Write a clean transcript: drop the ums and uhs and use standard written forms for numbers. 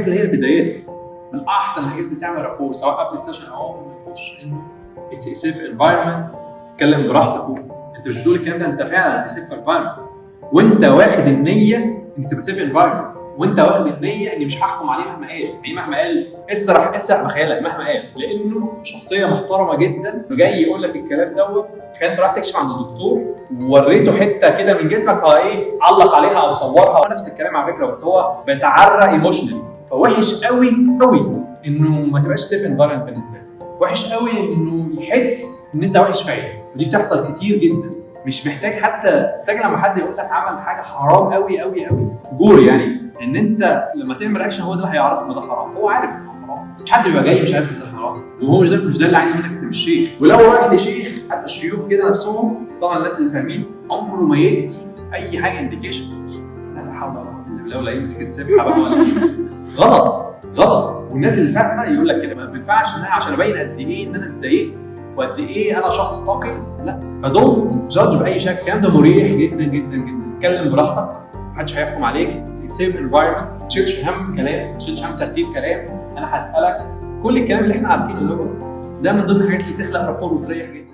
الحاجات اللي هي البدايات، من احسن الحاجات اللي تعمل rapport سواء قبل ال session او قبل ما تخش، انه it's safe environment، اتكلم براحتك. انت مش بتقول الكلام ده، انت فعلا دي safe environment، وانت واخد النية انك تبقى safe environment، وانت واخد النية اني مش هحكم عليه مهما قال. يعني مهما قال، اسرح اسرح بخيالك، مهما قال، لانه شخصية محترمه جدا وجاي يقول لك الكلام دوت. تخيل انت رايح تكشف عند الدكتور ووريته حتة كده من جسمك، فهو ايه؟ علق عليها او صورها. نفس الكلام على فكره، بس هو بيتعرى emotional. فوحش قوي قوي انه ما تبقاش safe environment بالنسبة له، وحش قوي انه يحس ان انت وحش في عينه، ودي بتحصل كتير جدا. مش محتاج حتى، محتاج لما حد يقول لك عمل حاجة حرام قوي قوي قوي، فجور يعني، ان انت لما تعمل اكشن هو ده اللي هيعرف ان ده حرام. هو عارف ان ده حرام، مش حد بيبقى جاي مش عارف ان ده حرام، وهو مش ده اللي عايز منك. انت مش شيخ، ولو رايح لشيخ، حتى الشيوخ كده نفسهم طبعا، الناس اللي فاهمين، عمره ما يدي اي حاجة indication. لا حول ولا قوة الا بالله، ولا يمسك السبحة بقى ولا غلط غلط. والناس اللي فاهمه يقول لك كده، ما ينفعش ان انا عشان ابين قد ايه ان انا اتضايقت وقد ايه انا شخص تقي. لا، ف don't judge باي شكل. الكلام ده مريح جدا جدا جدا. اتكلم براحتك، محدش هيحكم عليك، safe environment. ما تشيلش هم كلام، ما تشيلش هم ترتيب كلام، انا هسالك كل الكلام اللي احنا عارفينه ده. ده من ضمن الحاجات اللي تخلق rapport وتريح جدا.